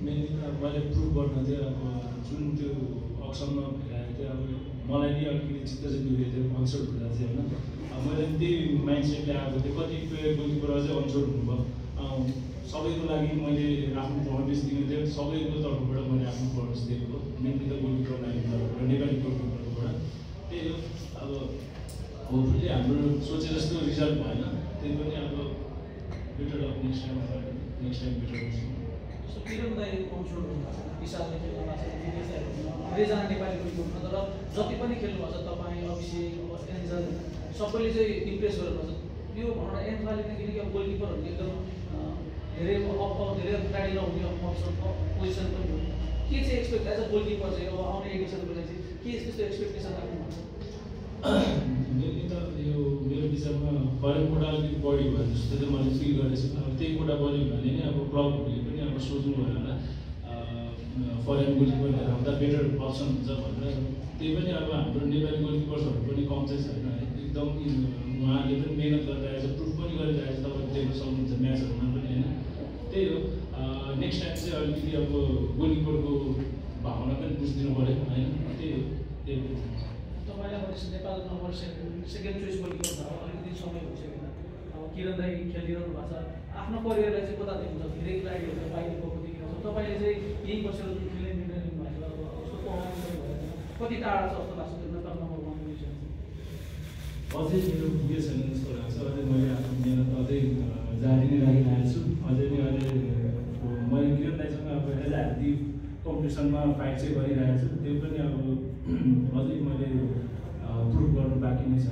Mainly त अब मैले प्रुभ गर्न चाहिँ अब जुन त्यो अक्सनमा भइरहेको थियो अब मलाई नि अलिकति चित्त चाहिँ दुखेको थियो अनसोल्ड हुँदा चाहिँ होइन। अब मैले त्यही माइन्डसेटले आएको थिएँ। कतिपय गोलकिपर अझै अनसोल्ड हुनुभयो। सबैको लागि मैले आफ्नो पर्फर्मेन्स दिनु थियो, सबैको तर्फबाट मैले आफ्नो पर्फर्मेन्स दिएको। मेनली त गोलकिपरको लागि तर्फबाट, नेपाली गोलकिपरकोबाट त्यही हो। अब होपफुल्ली हाम्रो सोचे जस्तो रिजल्ट भएन, त्यही पनि अब better of next time better गर्छु। किरण दाइ अनसोल्ड हुनुहुन्छ, विशालले खेल्नु भएको छ, धेरैजना नेपाली गोलकिपर तर जति पनि खेल्नु भएको छ तपाईँ, अभिषेक, एन्जल सबैले चाहिँ इम्प्रेस गर्नुभएको छ। यो भनौँ न एन्जलले किनकि अब गोलकिपरहरूले एकदम धेरै गाडी नहुने अप्सन पोजिसन पनि हो। के चाहिँ एक्सपेक्ट एज अ गोलकिपर चाहिँ अब आउने एडिसनको लागि चाहिँ के त्यस्तो एक्सपेक्टेसन राख्नुहुन्छ? मैले त यो मेरो विचारमा फरेन कोटा अलिकति बढी भयो जस्तो चाहिँ मैले फिल गरेको छु। अब त्यही कोटा बढ्यो भने नि अब क्लबहरूले पनि अब सोच्नु भयो होला फरेन गोलकिपर लिएर आउँदा बेटर अप्सन हुन्छ भनेर। त्यही पनि अब हाम्रो नेपाली गोलकिपर्सहरू पनि कम चाहिँ छैन है, एकदम उहाँले पनि मेहनत गरिरहेको छ, प्रुफ पनि गरिरहेको छ। तपाईँले देख्न सक्नुहुन्छ म्याचहरूमा पनि होइन। त्यही हो, नेक्स्ट टाइम चाहिँ अलिकति अब गोलकिपरको भावना पनि बुझिदिनु पऱ्यो होइन। त्यही हो, त्यही हो। तपाईँलाई भनेपछि Nepal number second choice goalkeeper छ, अलिकति समय भइसकेन। अब किरण दाइ खेलिरहनु भएको छ, आफ्नो करियरलाई चाहिँ कता देख्नुहुन्छ? धेरै खेलाडीहरू बाहिर गएको देखिन्छ, तपाईँले चाहिँ यही बसेर जुन खेल्ने निर्णय लिनुभएको छ, अब उसको पर्फर्मेन्स भएन, कति टाढा छ जस्तो लाग्छ नेपाल नम्बर 1 पोजिसन? अझै मेरो पुगेको छैन जस्तो लाग्छ। अझै मैले आफ्नो मेहनत अझै जारी नै राखिरहेको छु। अझै नै अहिले मैले किरण दाइसँग अब एज हेल्दी कम्पिटिसनमा फाइट चाहिँ गरिरहेको छु। त्यो पनि अब अझै मैले प्रुभ गर्नु बाँकी नै छ।